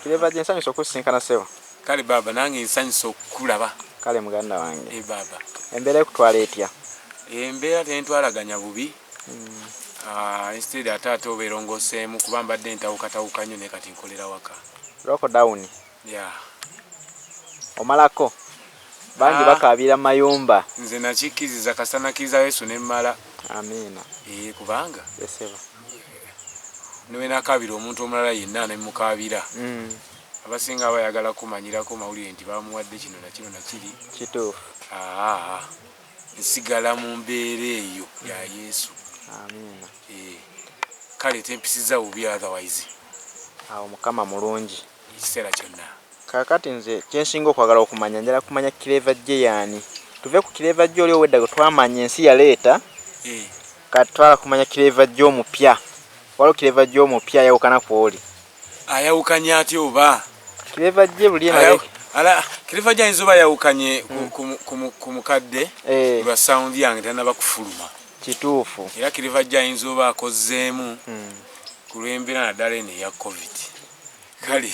Clever J, nsanyusa okusisinkana, ssebo. Kale baaba, nange nsanyusa okukulaba. Kale muganda wange. E baaba. Embeera ekutwala etya? Embeera tentwalaganya bubi. Ah, instead ate oba erongoseemu, kuba mbadde ntawukatawuka nnyo, naye kati nkolera waka. Lockdown. Ya. Omalako bangi. Ah. Bakaabira mu mayumba. Nze nakikkiriza, kasita nakkiriza Yesu nemmala. Amiina. Ee, kubanga Yes, ssebo. Niwenakaabira omuntu omulala yenna nemukaabira, abasinga abayagala kumanyirako mawulire nti bamuwadde kino nakino nakiri. Aa, nsigala mu mbeera eyo ya Yesu. Amiina. Eh, kale tempisiza bubi otherwise. Awo Mukama mulungi. Ekiseera kyonna. Kaakati nze kyensinga okwagala okumanya, njala kumanya Clever J yaani. Tuve ku Clever J oli owedda gwe twamanya ensi yaleeta. Kati twala kumanya Clever J omupya. Waliwo Clever J omupya ayawukana ku oli. Ayawukanye atya oba? Clever J buli emabega. Clever J ayinza oba ayawukanye ku mukadde lwa sound yange tanaba kufuluma. Era Clever J ayinza oba akozeemu ku lw'embeera, naddala eno eya COVID. Kale.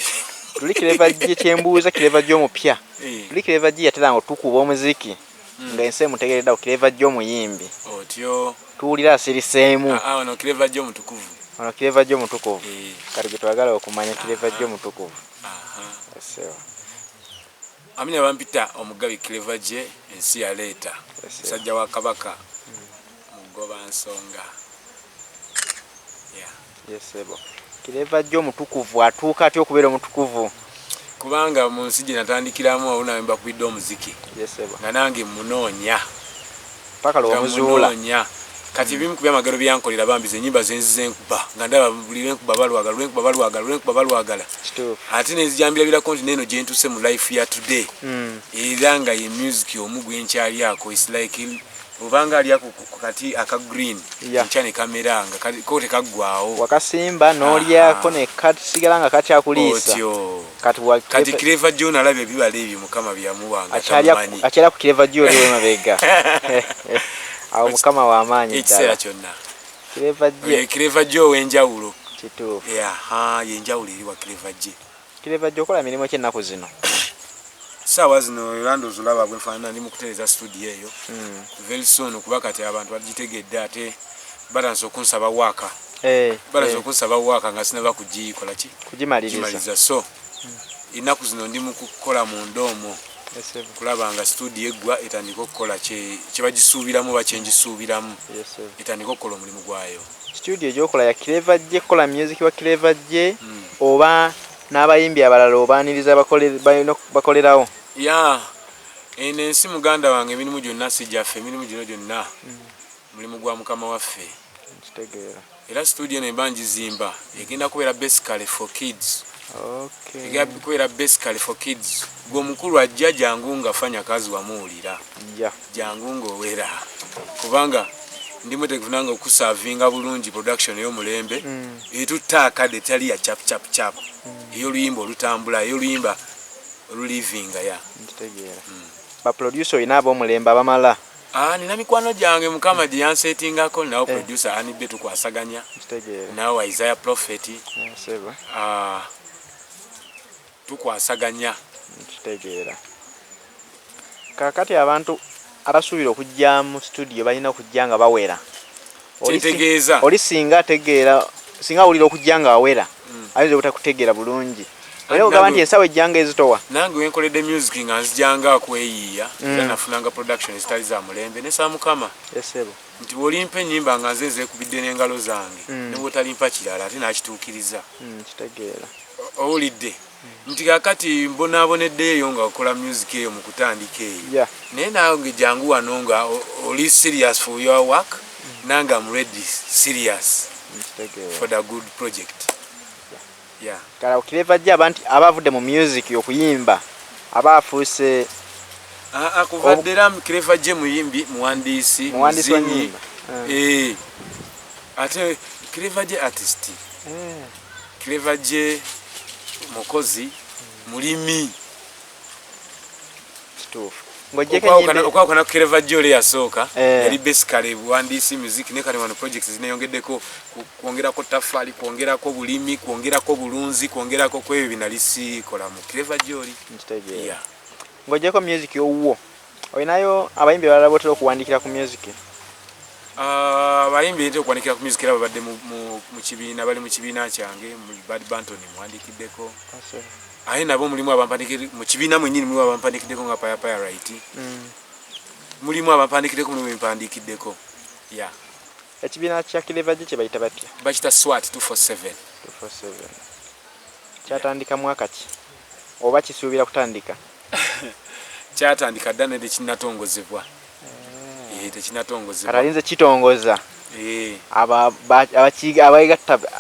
Tuli Clever J, kyembuuza, Clever J omupya, tuli Clever J yateranga otukuba omuziki nga ensi emutegeredde, awo Clever J omuyimbi Otyo. tuwulira asiriseemu. Ah, ah, ono Clever J omutukuvu. Ono Clever J omutukuvu. Eh. Kati gwe twagala okumanya, Clever J omutukuvu. Ssebo. Amina, bampita omugabi Clever J, ensi yaleeta. Yes. Musajja wa Kabaka, mugoba nsonga. Yeah. Yes, ssebo. Clever J omutukuvu atuuka atya okubeera omutukuvu? Kubanga mu nsi gye natandikiramu, awo nawe mbakubidde omuziki, Yes, ssebo. nga nange munoonya. Paka Nga lwomuzuula. munoonya. Kati ebimu ku byamagero byankolera bambi, ze enyimba zenzize nkuba, nga ndaba buli lwenkuba balwagala, lwenkuba balwagala, lwenkuba balwagala. Ate nenzijambirabirako nti neeno gyentuse mu life ya today, era nga ye music omu gwenkyalyako. It's like obanga alya ku kati aka green, nkya ne kamera nga ko tekaggwawo. Wakasimba n'olyako ne kasigala nga kakyakuliisa. Otyo. Kati Kati Clever John alaba ebibala ebyo Mukama byamuwa nga akyalya tamumanyi. Akyalya ku Clever J oli wemabega awo. Mukama w'amaanyi. Ekiseera Ddala. kyonna. Clever J. Clever J ow'enjawulo. Aha, yenjawulo eri wa Clever J. Clever J, okola mirimu ki ennaku zino? Saawa zino era ndowooza olaba bwenfaanana, ndi mu kutereeza studio eyo. Very soon, kuba kati abantu bagitegedde, ate batandise okunsaba waaka. Batandise okunsaba waaka nga sinaba kugikola ki? Kugimaliriza. Kugimaliriza. So ennaku zino ndi mu kukola munda omwo, kulaba nga studio eggwa, etandike okukola kye bagisuubiramu oba kyengisuubiramu, etandike okukola omulimu gwayo. Studio gyokola ya Clever J, kukola music wa Clever J, oba n'abayimbi abalala obaaniriza balina bakolerawo? Ya, eno ensi, muganda wange, emirimu gyonna si gyaffe. Emirimu gino gyonna mulimu gwa Mukama waffe. Nkitegeera. Era studio eno emba ngizimba, egenda kubeera basically for kids. Egenda kubeera basically for kids. Gwe omukulu ajja, jangu nga fanya kazi wamuwulira. Jangu ng'owera, kubanga ndi mwetegefu nange okusavinga bulungi production ey'omulembe, etutta akadde, etali ya chap chap chap, ey'oluyimba olutambula, ey'oluyimba olulivinga ya. Nkitegeera. Baproducer olina ab'omulembe abamala? Ah, nina mikwano gyange Mukama gye yansetingako nawo. Producer Anibe tukwasaganya. Nawe Isaiah Prophet. Sebo. Ah, tukwasaganya. Nkitegeera. Kaakati abantu abasuubira okujja mu studio balina okujja nga bawera. Kyentegeeza. Oli singa ategeera, singa awulira okujja nga awera, ayinza obutakutegeera bulungi. Era ogamba nti ensawo ejjanga ezitowa. Nange wenkoledde music nga nzijanga akweyiiya, era nafunanga production ezitali za mulembe, nesaba Mukama Esebo. nti bw'olimpa ennyimba nga nze nzeekubidde n'engalo zange, ne bw'otalimpa kirala, ate n'akituukiriza. Kitegeera. Owulidde nti kakati mbonaaboneddeyo nga okola music eyo mu kutandika eyo, naye nange jangu wano nga oli serious for your work, nange am ready, serious for the good project, yeah. Kala Clever J, abantu abavudde mu music okuyimba aba afuuse? Ah, ah, kuva ddera Clever J muyimbi, muwandiisi. Muwandiisi wa Muzinyi. nnyimba. Eh, ate Clever J artist. Clever J mukozi, mulimi. Kituufu. Okwawukana ku Clever J oli yasooka, yali basically buwandiisi, music, ne kati wano projects zineyongeddeko, kwongerako tafaali, kwongerako bulimi, kwongerako bulunzi, kwongerako ku ebyo binali sikola mu Clever J oli. Nkitegeera. Ng'ogyeko music owuwo, olinayo abayimbi abalala botera okuwandikira ku music? Ah, abayimbi ntera okuwandikira ku music era babadde mu kibiina, bali mu kibiina kyange mu Bad Banton, muwandiikiddeko, aye nabo mulimu abampandikire mu kibiina mwennyini, mulimu abampandikiddeko nga Paya Paya, right? Mulimu abampandikiddeko, mulimu bempandiikiddeko, ya. Ekibiina kya Clever J kye bayita batya? Bakita SWAT 247. 247. Kyatandika mwaka ki oba kisuubira kutandika? Kyatandika dda naye tekinnatongozebwa. Eh, tekinnatongozebwa. Kati alinze kitongoza.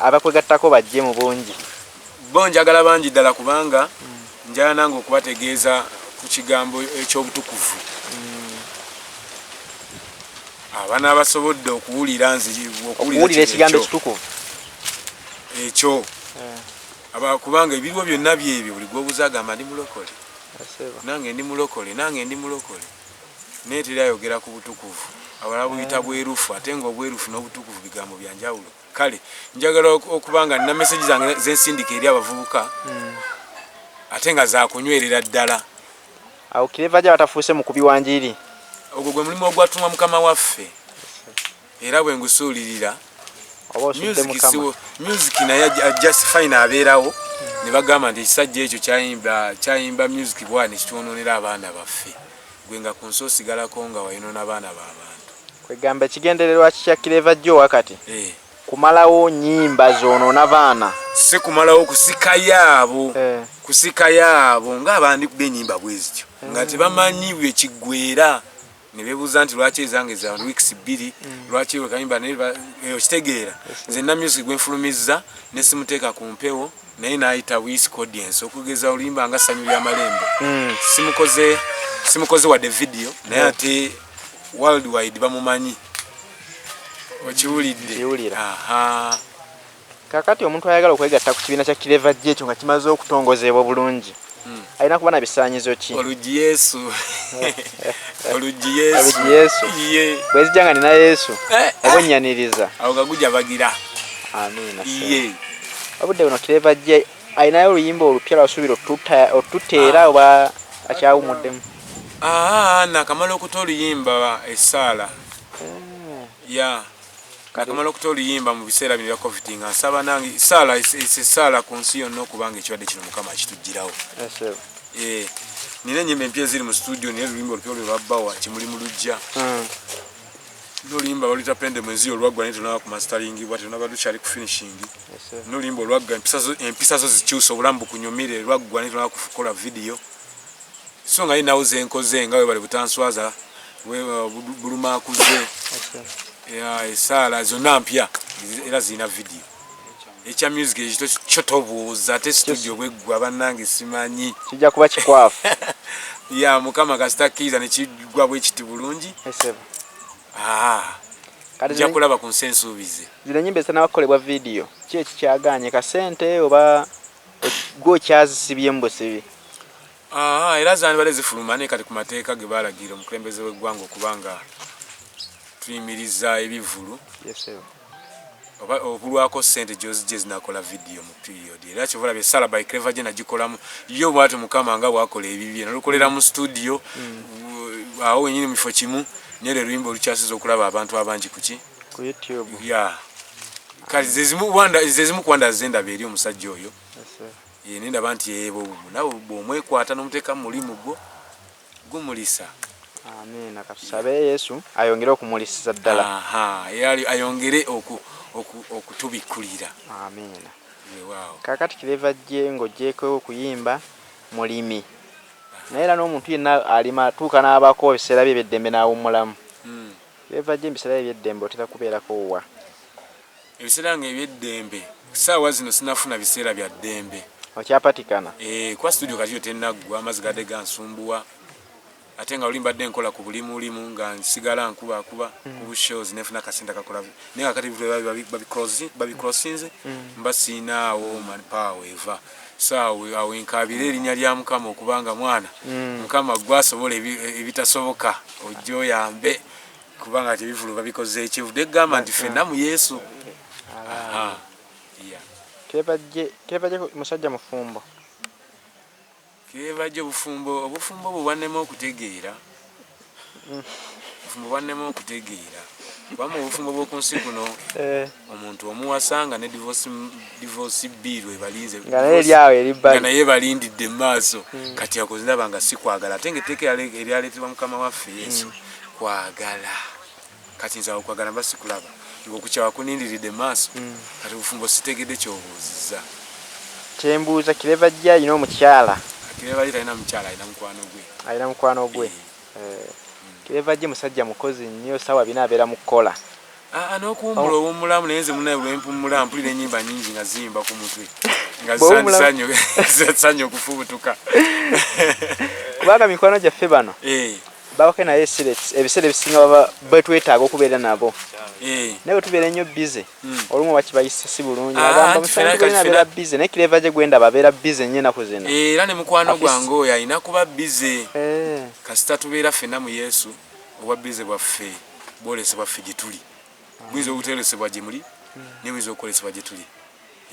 Abakwegattako bajje mu bungi. Bo njagala bangi ddala, kubanga njagala nange okubategeeza ku kigambo ekyobutukuvu. Abaana abasobodde okuwulira nze okuwulira ekigambo ekitukuvu. Ekyo kubanga ebiriwo byonna byebyo, buli gwobuza agamba ndi mulokole, nange ndi mulokole, nange ndi mulokole, naye teri ayogera ku butukuvu. Abalala buyita bwerufu, ate nga obwerufu n'obutukuvu bigambo byanjawulo. Kale njagala okuba nga nina message zange zensindika eri abavubuka, ate nga zakunywerera ddala. Awo Clever J batafuuse mukubi wa njiri? Ogwo gwe mulimu ogwatumwa Mukama waffe, era bwe ngusuulirira. Oba osudde Mukama. Music naye just fine, abeerawo ne bagamba nti ekisajja ekyo kyayimba, kyayimba music bwa ne kitwonoonera abaana baffe, gwe nga ku nsi osigalako nga wayonoona abaana b'abantu. Kwegamba ekigendererwa kya Clever J wakati kumalawo nyimba zonoona baana? Si kumalawo, kusikayo abo. Kusikayo abo ng'abandikuba enyimba bwe zityo nga tebamanyi bwe kiggwera, ne beebuuza nti lwaki ezange za weeks 2, lwaki wekayimba naye okitegeera. Nze na music gwenfulumizza ne simuteeka ku mpewo, naye n'ayita with audience, okugeza oluyimba nga Ssanyu ly'Amalembo, simukoze wadde video, naye ate worldwide bamumanyi. Okiwulidde? Nkiwulira. Aha. Kakati omuntu ayagala okwegatta ku kibiina kya Clever J ekyo nga kimaze okutongozebwa obulungi, alina kuba na bisaanyizo ki? Oluggi Yesu, oluggi Yesu. Oluggi Yesu. Ye. Bwezijja nga nina Yesu, Eh, oba onnyaniriza. Awo nga gujja bagira. Amiina. Ye. Obudde buno Clever J alinayo oluyimba olupya lwasuubira otuteera oba akyawumuddemu? Aa, nakamala okuta oluyimba Essaala. Ya, nakamala okuta oluyimba mu biseera bino bya COVID, nga nsaba nange saala, essaala ku nsi yonna, okubanga ekirwadde kino Mukama akitugirawo. Eh, nina enyimba empya eziri mu studio, naye oluyimba olupya olwo lwabbawa Kimuli mu Lujja, n'oluyimba baluyita Pende Mwenzi, olwaggwa naye tonaba kumasteringibwa, tonaba, lukyali ku finishing, n'oluyimba olwagga Empisa Zo Zikyusa Obulamu Bukunyumire, lwaggwa naye tonaba kukola video. So nga yinawo zenkoze nga webale butanswaza, bulumakuze, esaala zonna mpya era zirina video. Ekya music ekito kyo tobuuza, ate studio bweggwa bannange simanyi. Kijja kuba kikwafu. Ya, Mukama kasita akkiriza nekigwa bwe kiti bulungi. Ah, Kati nja kulaba ku nsi ensuubize. Zino enyimba ezitanaba kukolebwa vidiyo, ki ekikyaganye? Kasente oba gwe okyazisibyemu busibi? Aha, era zandibadde zifuluma, naye kati ku mateeka ge baalagira omukulembeze w'eggwanga okuba nga tuyimiriza ebivvulu oba obulwako ssente gyozijja ezinakola vidiyo mu period. Era kyova olaba Essala by Clever J nagikolamu yo bwati, Mukama nga bwakola ebibye, nalukolera mu studio awo wenyini mu kifo kimu, naye lwe luyimba olukyasiza okulaba abantu abangi kuki? Ku YouTube. Ya, kale zezimu ku wonders zendaba eri omusajja oyo. Ye, nendaba nti ebo nawe bw'omwekwata n'omuteeka mu mulimu gwo, gumulisa. Amiina. Katusabe Yesu ayongere okumulisiza ddala. Aha, era ayongere okutubikkulira. Amiina. Weewaawo. Kakati Clever J, ng'ogyeko okuyimba, mulimi, naye era n'omuntu yenna alima atuuka n'abaako ebiseera bye ebyeddembe n'awummulamu. Clever J, ebiseera bye ebyeddembe otera kubeerako wa? Ebiseera nga ebyeddembe, saawa zino sinafuna biseera bya ddembe. Okyapatikana? Eh, kuba studio kati yo tenaggwa, amazzi gadde gansumbuwa. Ate nga luli mbadde nkola ku bulimulimu nga nsigala nkubakuba ku shows nefuna akasente akakola, naye nga kati babicrossinze mba siinaawo manpower eva. So awo enkaabira erinnya lya Mukama, okubanga mwana Mukama gwasobola ebitasoboka, ojja oyambe, kubanga ti ebivulu babikoze ekivudde egamba nti ffenna mu Yesu. Aha. Yeah. Clever J musajja mufumbo? Clever J, obufumbo bwe bwannema okutegeera. Obufumbo bwannema okutegeera, kubanga obufumbo bw'oku nsi kuno, omuntu omuwasanga ne divorce bill ebalinze. Nga naye eri awo eri nga bbali. Naye balindidde mu maaso. Kati ako ndaba nga sikwagala, ate nga etteeka eryaleetebwa Mukama waffe Yesu kwagala. Kati nze awo kwagala mba sikulaba, ng'okukyawa kunindiridde mu maaso. Kati obufumbo sitegedde kyobuuzizza. Kyembuuza, Clever J alina omukyala? Clever J talina mukyala, alina mukwano gwe. Alina mukwano gwe. Eh. Clever J musajja mukozi nnyo, saawa 4 abeera mu kukola. Aa, n'okuwummula owummulamu, naye nze munaye lwempumula mpulira ennyimba nyingi nga ziyimba ku mutwe nga Bw'owummula- zisanye okufubutuka. Kubanga mikwano gyaffe bano babako naye ebiseera ebisinga baba betwetaaga okubeera nabo, naye bwe tubeera ennyo busy, olumu bakibayisa si bulungi. Ah, Agamba anti musanju kati gwena abeera busy, naye Clever J gwendaba abeera busy nnyo ennaku zino. Era ne mukwano gwange oyo alina kuba busy. Kasita tubeera ffenna mu Yesu, obwa busy bwaffe bwolesebwa ffe gye tuli, buyinza obuteolesebwa gye muli, naye buyinza okukolesebwa gye tuli,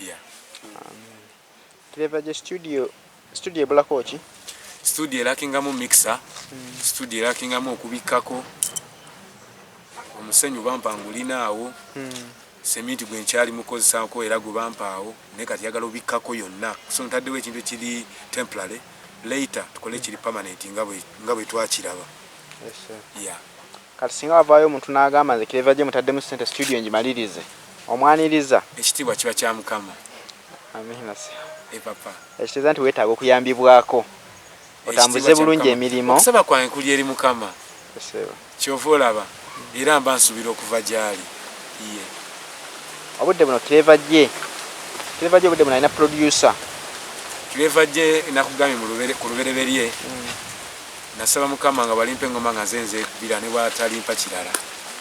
yeah. Clever J, studio ebulako ki? Studio erakingamu mixer, studio erakingamu okubikkako omusenyu, bampa ngulinaawo, seminti gwe nkyali mukozesako era gwe bampaawo, naye kati yagala obikkako yonna. So ntaddewo ekintu ekiri temporary, later tukole ekiri permanent nga bwe twakiraba. Yes, sir. Yeah. Kati singa wavaayo omuntu n'agamba, "Nze Clever J mutaddemu sente, studio ngimalirize," omwaniriza? Ekitiibwa kiba kya Mukama. Amina, sir. E papa. Ekitegeeza nti weetaaga okuyambibwako otambuze Ekitiibwa kya bulungi Mukama. emirimu. Okusaba kwange kuli eri Mukama. Yes, sir. Kyova olaba era mba nsuubira okuva gy'ali ye. Obudde buno Clever J obudde buno alina producer? Clever J, nakugambye ku lubereberye, nasaba Mukama nga balimpa engoma nga nze nzekubira, ne bwatalimpa kirala.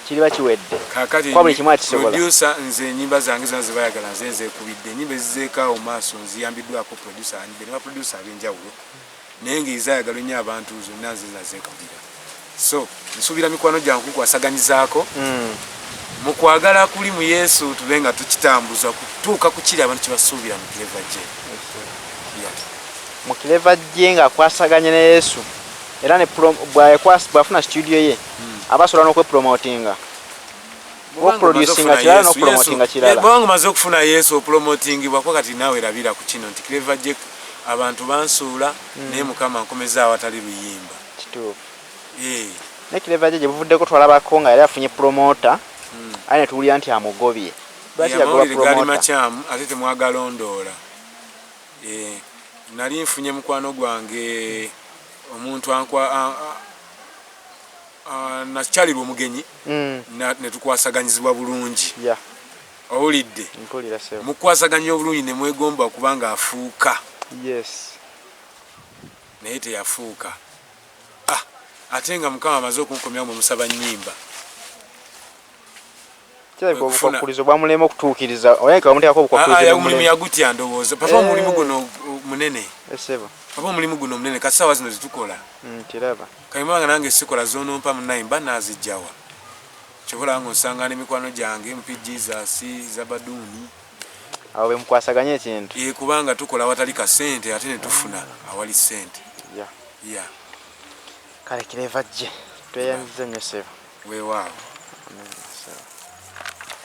Kiriba kiwedde. Kakati Kuba buli kimu akisobola. Producer, nze enyimba zange zonna zebayagala nze nzekubidde. Enyimba ezizeekaawo maaso nziyambiddwako producer anibbe ne baproducer ab'enjawulo, naye ng'ezayagalwa ennyo abantu zonna nze nazekubira. So nsuubira mikwano gyange kukwasaganyizaako mu kwagala kuli mu Yesu, tube nga tukitambuza kutuuka ku kiri abantu kyebasuubira mu Clever J. Yeah. Mu Clever J ng'akwasaganye ne Yesu, era ne bw'afuna studio ye, aba asobola n'okwepromotinga. Oproducinga kirala n'okupromotinga kirala. Bwanga omaze okufuna Yesu, opromotingibwa, kuba kati naawe erabira ku kino nti Clever J abantu bansuula, naye Mukama nkomezaawo atali luyimba. Kituufu. Eh, Ne Clever J gye buvuddeko twalabako nga yali afunye promoter, aye ne tuwulira nti amugobye. Lwaki yagoba Amawulire gaali promoter? makyamu, ate temwagalondoola. Eh, nali nfunye mukwano gwange, omuntu ankwa nakyalirwa omugenyi, ne tukwasaganyizibwa bulungi. Owulidde? Mpulira, sebo. Mukwasaganya obulungi ne mwegomba okubanga afuuka, naye teyafuuka. Ah, ate nga Mukama amaze okunkomyawo, mwe musaba nnyimba. Kirabika Okufuna- obukwakkulizo bwamulema okutuukiriza, olabika bamuteekako Ah, ah, obukwakkulizo. Omulimu yagutya ndowooza, papa. Eh. Omulimu guno munene. Sebo. Papa, omulimu guno munene. Kati saawa zino zitukola. Kiraba. Kayimanga nange sikola zonompa munaye mba nazijjawa? Kyobola nga onsanga n'emikwano gyange mp Jesus Zabaduuni. Awo bemukwasaganya ekintu. E, kubanga tukola awatali kasente, ate ne tufuna awali sente. Ya. Kale Clever J, tweyanziza nnyo, sebo. Weewaawo. Amen.